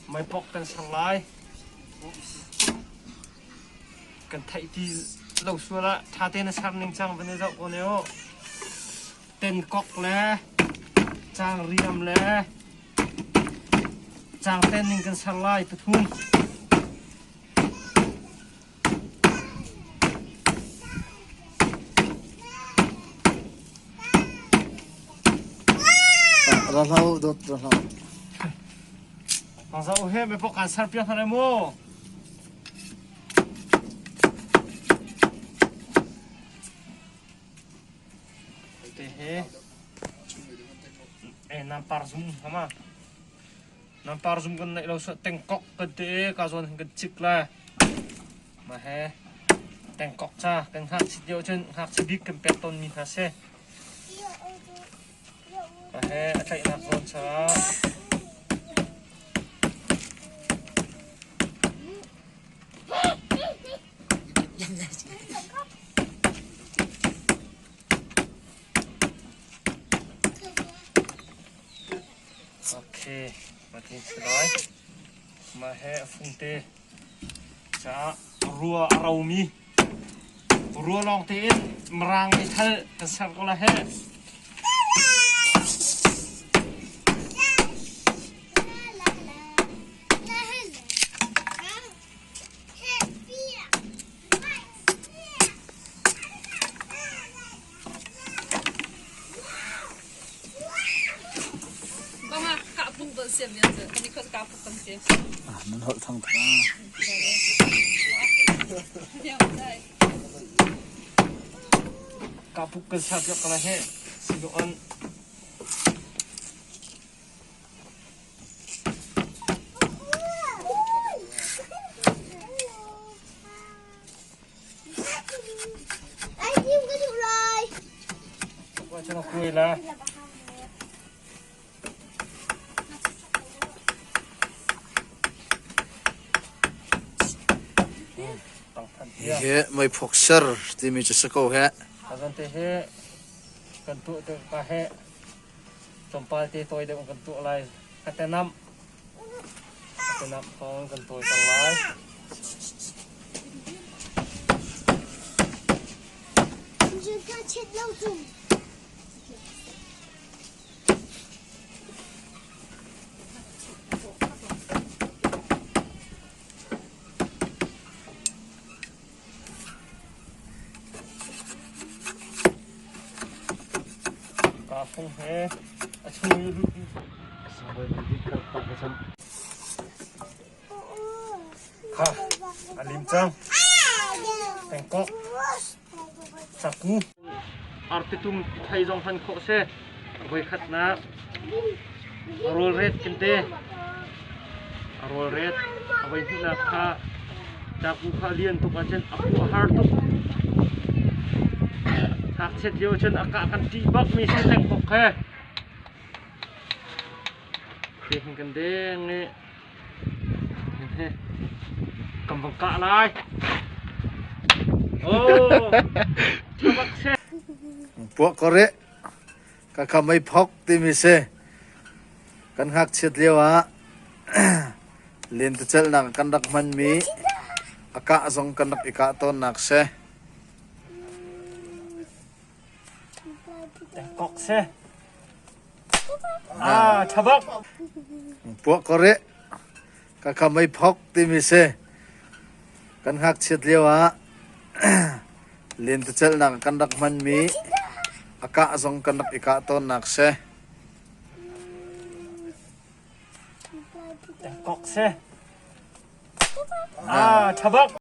Meipok kan ser lai. Kan theih ti lo sual ah ṭha tein a ser ning cang van i zoh ko ne u. Tenkok le cangriam le cangten ning kan ser lai pathum. Ra hlah dot ra hlah. Mang za he me pok kan ser piak hna mu. Te he e nam par zum hama. Nan parzum kan neih lo suah tengkok kan ti i ka zawn hin kan cik lai. Mah he tengkok ca kan ngakchit lio cun ngakchia bik kan pek tawnmi hna si. Mah he a tlaihnak zawn caah Okay, matin si lai. Mah he a fungte caah rua a romi rua lawng tein mirang meithal kan ser ko la he. Nan holh thang tuk. Kapuk kan ser piak ko lai he. Siloan Hihi meiphuak ser timi cu si ko heh. Azan te hi kan tuah te ka he tlawmpal te tawi deuh kan tuah lai. Ka te nam. Ka te nam thawng kan tawi cang lai. Ka fung he a chung i lut Kha a lim cang. Tengkok. Caku. Artitum thei zong hman khawh si. Voi khatnak rawl ret kan te. A rawl ret a voi hnihnak kha caku kha lian tuk ahcun a phuah har tuk. Ngakchiat lio cun a kah kan ṭih bak mi si tengkok he. Ti hin kan deng i kan vang kah lai. Oh, thabak se. Puak ko rih. Ka kha meiphok timi si. Kan ngakchiat lio ah lentecelhnak kan rak hmanmi a kah zong kan rak i kah tawnnak si. Kok se. Ah, thabak. Puak ko rih. Ka kha meiphok timi si. Kan ngakchiat lio ah lentecelhnak kan rak hmanmi a kah zong kan rak i kah tawnnak si. Kok se. Ah, thabak.